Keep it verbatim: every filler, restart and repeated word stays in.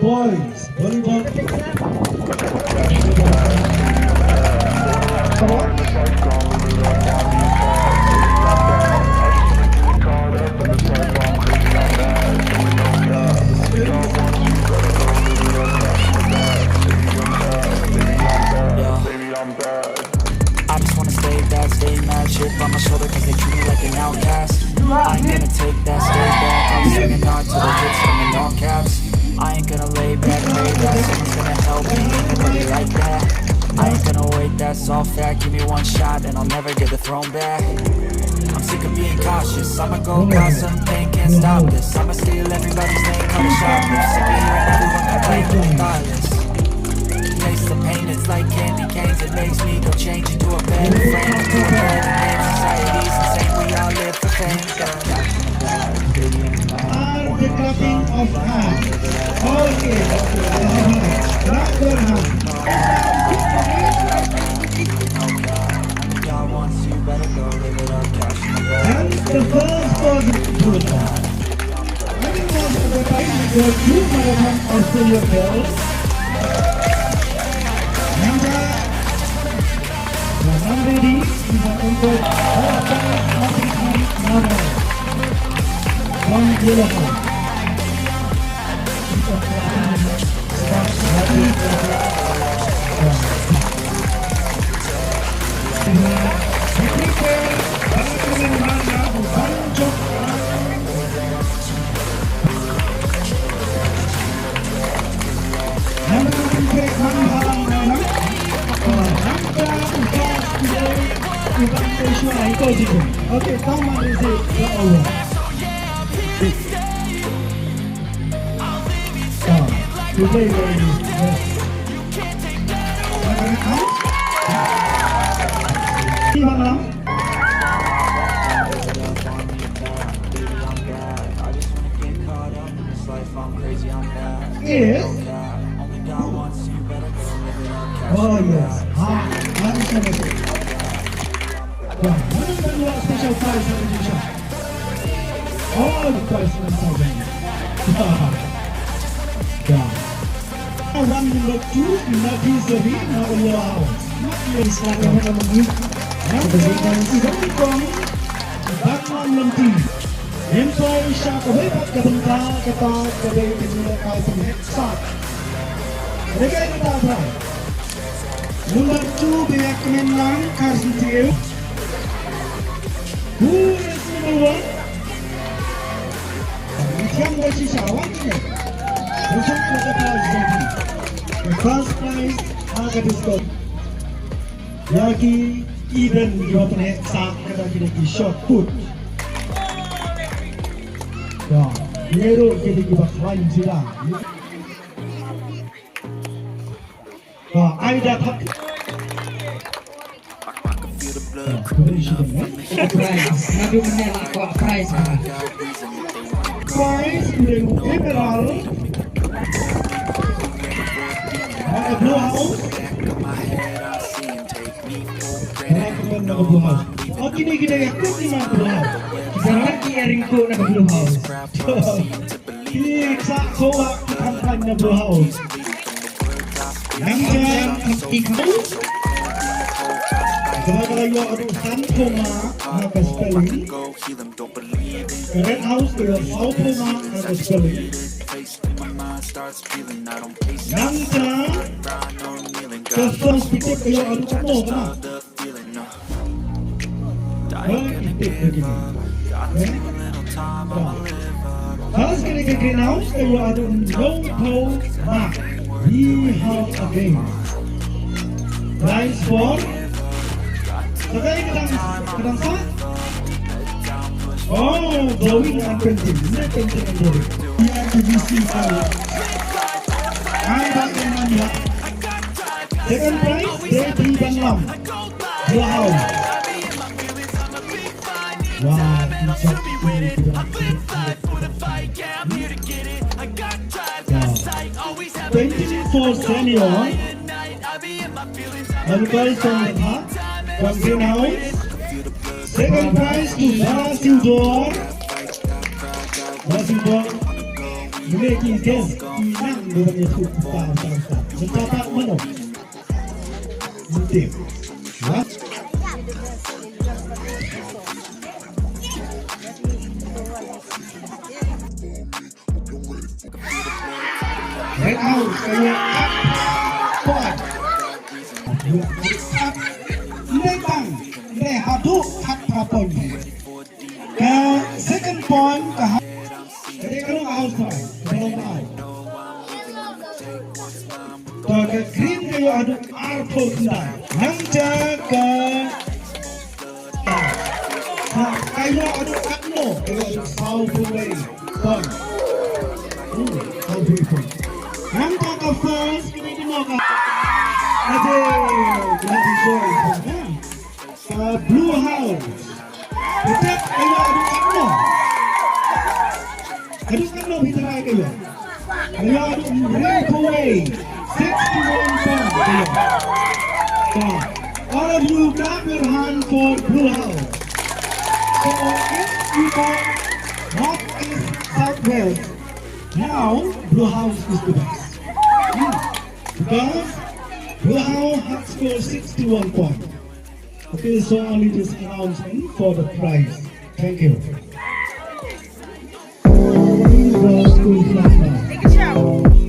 Boys volleyball. I just wanna stay bad, stay mad, chip on my shoulder cause they treat me like an outcast. I ain't gonna take that, stay back, I'm singing on to the hits, I'm in all caps. I ain't gonna lay back, lay back, someone's gonna help me, ain't nobody like that. I ain't gonna wait, that's all fact, give me one shot and I'll never get the throne back. I'm sick of being cautious, I'ma go cause something, can't stop this. I'ma steal everybody's name, call the shot list. Sick of hearing everyone complain, regardless. Taste the pain, it's like candy canes. It makes me go change into a better frame, into a better name. Society's insane, we all live for fame. And the clapping of hands. Okay, okay. Clap your hands. God wants you, better go live it up, cash in the bag. And the first positive. Two marathon Australia girls. Nanda, Nanda di, from Yellowstone. Okay, come on, is it? Today, ladies. Yes. Oh yes. Ah, that is wonderful. Yeah, special prize for the teacher. All the prize for the teacher. Yeah. Round number two, Nafis Zarin, now your house. Not your Islam, number one. Number one, Bangla Lamti. Employ sha kawei pat ka bynta kata ka dei ka jingïalehkai pynheh sah. Ka dei kata ka bynta. Number two, Biakmenlang Karsi Tiew. Who is number one? Nithiang Bashi Shawang. This is for the prize, baby. The first prize, ha ka disco. Ïa ki event kiba pynheh sah kata ki dei ki shot put. Ïa, ïa ruh ki dei kiba khlaiñ sida. Ïa, ai da thak. Ïa, khublei shibun, eh. Prize, naduh mynne la kwah prize. Prize, u dei u Emerald. Blue House. Kine ki dei ïa kut ki ma Blue House. Ki rat ki ïa ring ko na Blue House. Ki sa ko wa ki kam kan na Blue House. Nang jan ki kam. Kaba ka la ïoh adu san ko ma na ka spelling. Ka Red House ka ïoh saw ko ma na ka spelling. Nangta ka first ticket ka ïoh adu ka mo ka na. First ticket ka ïoh. First ka dei ka Green House ka ïoh adu nongphew ma. We have a game. Prize for Sakai ka dang, ka dang sa? Oh, drawing and painting. Ini painting and drawing. P I T G C ka. Ai ba ka man ya. Second prize, Devi Banglam. Wow. Wow, insert ini kita. Wow. Painting for senior. Advice from the park, from Green House. Second prize to Bala Singh Dor. Bala Singh Dor. Mule ki guest, ki nang Dia punya tu besar, besar, besar. Besar tak mana? Penting. Ya? Red House, kaya kat. Kuat. Kat. Ndai tang. Ndai haduh kat pra point. Ka second point ka ha-, ka dei ka long out, sorry. Ka long out. To ka green ka ïoh haduh arphew khyndai. Nangta ka, ka ïoh haduh katno, ka ïoh haduh sawphew wei point. Hmm, sawphew wei point. Nangta ka first, ka dei kano ka. Ade, bloody boy. Ka Blue House. Ka tek ka ïoh haduh katno? Haduh katno phi tharai ka ïoh? Ka ïoh haduh hynriewphew wei. Sixty-one point ka ïoh. So, all of you clap your hand for Blue House. So, if you talk North East South West, now Blue House is the best. Hmm. Because Blue House has scored sixty-one points. Okay, so only this announcement for the prize. Thank you. School class.